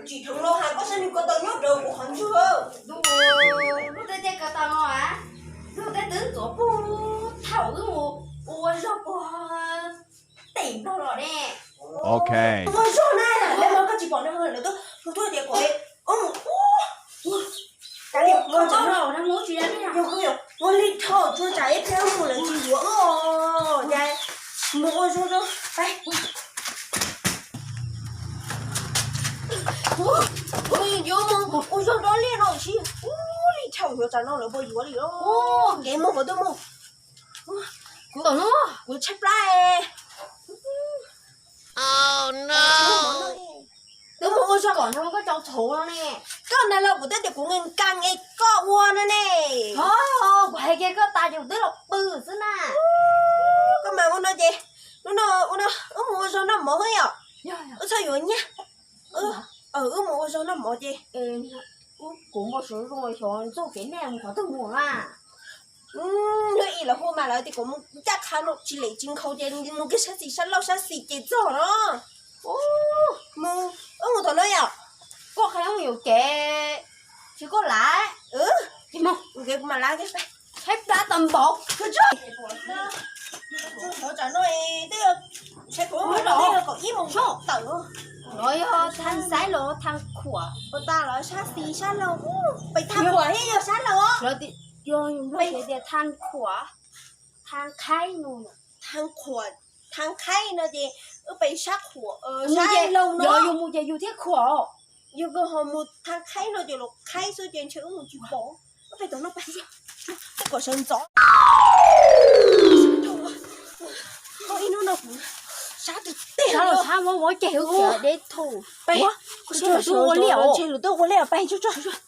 Tsis dheev los hais koj saib nws ko taw nyob rau kuv qhov ntswg. Ntuj, tej tej ko taw no a, ntuj tej twb ntxuav puag thaum wb mus ua zog puag tim no los ne. Ok. Ua zog na, lawv mas koj tsis pom no lawv tuaj, tuaj tias kom wb mus ua. Kav liam, ua zog no, ua li thaum tsuas tsam ib pliag mus lawv tsis yuav wb os. Mus ua zog no, pais. Yuav mus ua zog dob liaj no tsis ua li thaum yuav tsam no lawv puas yuav li os. Kev mus kom tuaj mus. Kuv tshaib plab. Twb mus ua zog kom no koj tso txhuv no ne. Koj na los kuv twb tias kuv nkees nkees es koj ua no ne. Kuv hais kiag koj tas ces kuv twb los pw xwb na. Koj mas ua no ces, hnub no ua no wb mus ua zog noj mov yom. Wb txhob yuav nyiaj. Wb mus ua zog noj mov ces. Kuv npau suav zoo xyov txoj kev nej mus qhov twg mus na. Hnub ib los hu mas lawv tias kom mus ncaj qha no tsis lem tsis nkhaus ces mus kiag sab xis sab laug sab xis ces txog no. Mus, wb mus tom no yom. Koj qhia wb yuam kev, tsis koj lav. Ces mus, kuv mam lav kiag. Tshaib plab tag npaum. Tsam no twb yog kaum ib moos tawm. No yog thaj xaib los thaj khuam. Ua tas los sab xis sab laug, pem thaj khuam thiab yog sab laug os. Yog yus Nplog tias thaj khuam, thaj khaib no. Thaj khuam, thaj khaib no ces wb pem sab khuam, sab laug no. Yog yus mus ces yus thiaj khuam. Yog koj ho mus thaj khaib no ces los khaib xwb ces ntshe wb mus tsis pom. Wb pem tom no pais. Tej kom sawv ntxov. Ib hnub no kuv sab tiag tiag. Sab los sab muab muab ceg wb kiag deb thaum. Pais, kuv sab los ua liaj os. Ntshe lawv tuaj ua liaj, pais tsuag tsuag.